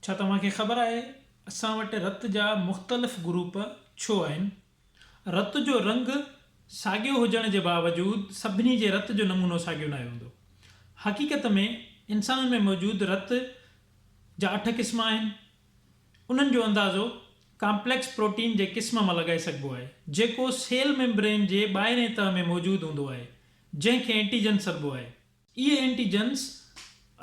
ڇا توهان کي خبر آهي اسان وٽ رت جا مختلف گروپ ڇو آهن؟ رت جو رنگ ساڳيو هجڻ جي باوجود سڀني جي رت جو نمونو ساڳيو ناهي هوندو. حقيقت ۾ انسانن ۾ موجود رت جا اٺ قسم آهن. انهن جو اندازو ڪامپليڪس پروٽين جي قسم مان لڳائي سگهبو آهي، جيڪو سيل ميمبرين جي ٻاهرين تهه ۾ موجود هوندو آهي، جنهن کي اينٽيجن سڏبو آهي. اهي اينٽيجنز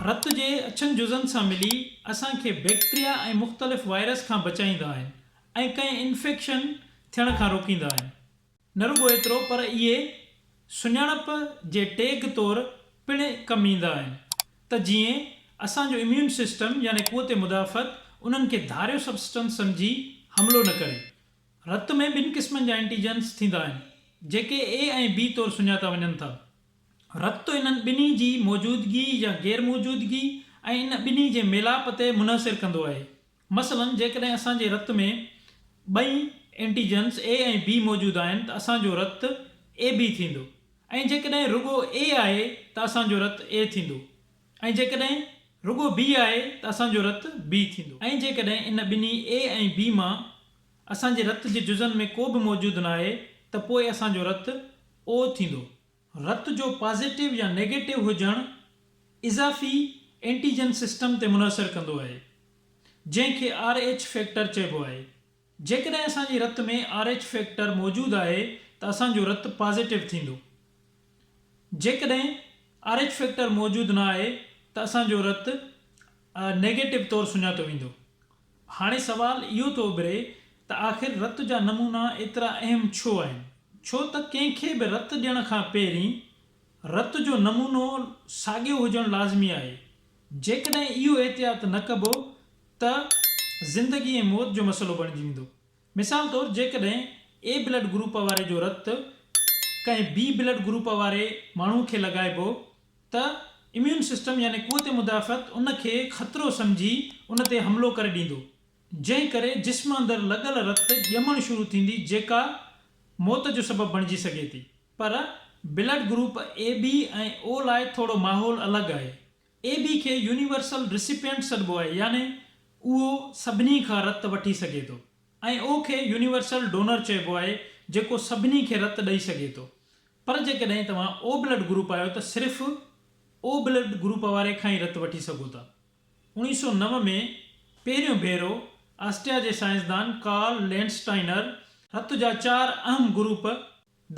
رت جي اڇن جزن سان ملي اسان کي بيڪٽريا ۽ مختلف وائرس کان بچائيندا آهن ۽ ڪنهن انفيڪشن ٿيڻ کان روڪيندا آهن. نه رڳو ايترو پر اهي سڃاڻپ جي ٽيگ طور پڻ ڪم ايندا آهن ته جيئن اسان جو اميون سسٽم يعني قوت مدافعت انهن کي ڌاريو سبسٽنس سمجهي حملو نه ڪري. رت ۾ ٻن قسمن جا اينٽيجنز ٿيندا آهن جيڪي اي ۽ بي طور سڃاتا وڃن ٿا. رت انهن ٻنهي جي موجودگي يا غير موجودگي ۽ ان ٻنهي جي ميلاپ تي منحصر ڪندو آهي. مثلاً جيڪڏهن اسان جي رت ۾ ٻئي اينٽيجنز اي ۽ بي موجود آهن ته اسان جو رت اي بي ٿيندو ۽ جيڪڏهن رڳو اي آهي ته اسان جو رت اي ٿيندو ۽ جيڪڏهن رڳو بي آهي ته اسان جو رت بي ٿيندو ۽ جيڪڏهن ان ٻنهي اي ۽ بي مان اسان جي رت جي جزن ۾ ڪو به موجود ناهي ته پوء اسان جو رت او ٿيندو. رت جو پازيٽو يا نيگيٽو هجڻ اضافي اينٽيجن سسٽم تي منحصر ڪندو آهي، جنهن کي آر ايڇ فيڪٽر چئبو آهي. جيڪڏهن اسان جي رت ۾ آر ايڇ فيڪٽر موجود آهي ته اسان جو رت پازيٽو ٿيندو. جيڪڏهن آر ايڇ فيڪٽر موجود نه آهي ته اسان جو رت نيگيٽو طور سڃاتو ويندو. هاڻي سوال اهو ٿو اڀري ته آخر رت جا نمونا ايترا اهم ڇو آهن؟ ڇو ته ڪنهن کي به رت ڏيڻ کان پهرين رت جو نمونو ساڳيو هجڻ لازمي آهي. جيڪڏهن اهو احتياط نه ڪبو ته زندگي ۽ موت جو مسئلو بڻجي ويندو. مثال طور جيڪڏهن اي بلڊ گروپ واري جو رت ڪنهن بي بلڊ گروپ واري ماڻهو کي لڳائبو ته اميون سسٽم يعني قوت مدافعت ان کي خطرو سمجهي ان تي حملو ڪري ڏيندو جنهن ڪري جسم اندر لڳل رت ڄمڻ شروع ٿيندي جيڪا موت جو سبب بڻجي سگهي ٿي. پر بلڊ گروپ اي بي ۽ او لاء ٿورو ماحول الڳ آهي. اي بي کي يونيورسل ريسيپينٽ سڏبو آهي يعني اهو سڀني کان رت وٺي سگهي ٿو ۽ او کي يونيورسل ڊونر چئبو آهي جيڪو سڀني کي رت ڏئي سگهي ٿو پر جيڪڏهن توهان او بلڊ گروپ آهيو ته صرف او بلڊ گروپ واري کان ئي رت وٺي سگهو ٿا. 1909 ۾ پهريون ڀيرو آسٽريا جي سائنسدان ڪارل لينڊسٽائنر رت جا چار اهم گروپ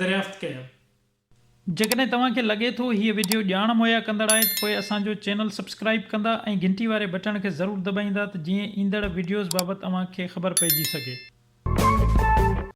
دريافت ڪيا. جيڪڏهن توهان کي لڳي ٿو هيء وڊيو ڄاڻ مهيا ڪندڙ آهي ته پوء اسان جو چينل سبسڪرائيب ڪندا ۽ گهنٽي واري بٽڻ کي ضرور دٻائيندا ته جيئن ايندڙ وڊيوز بابت اوهان کي خبر پئجي سگهي.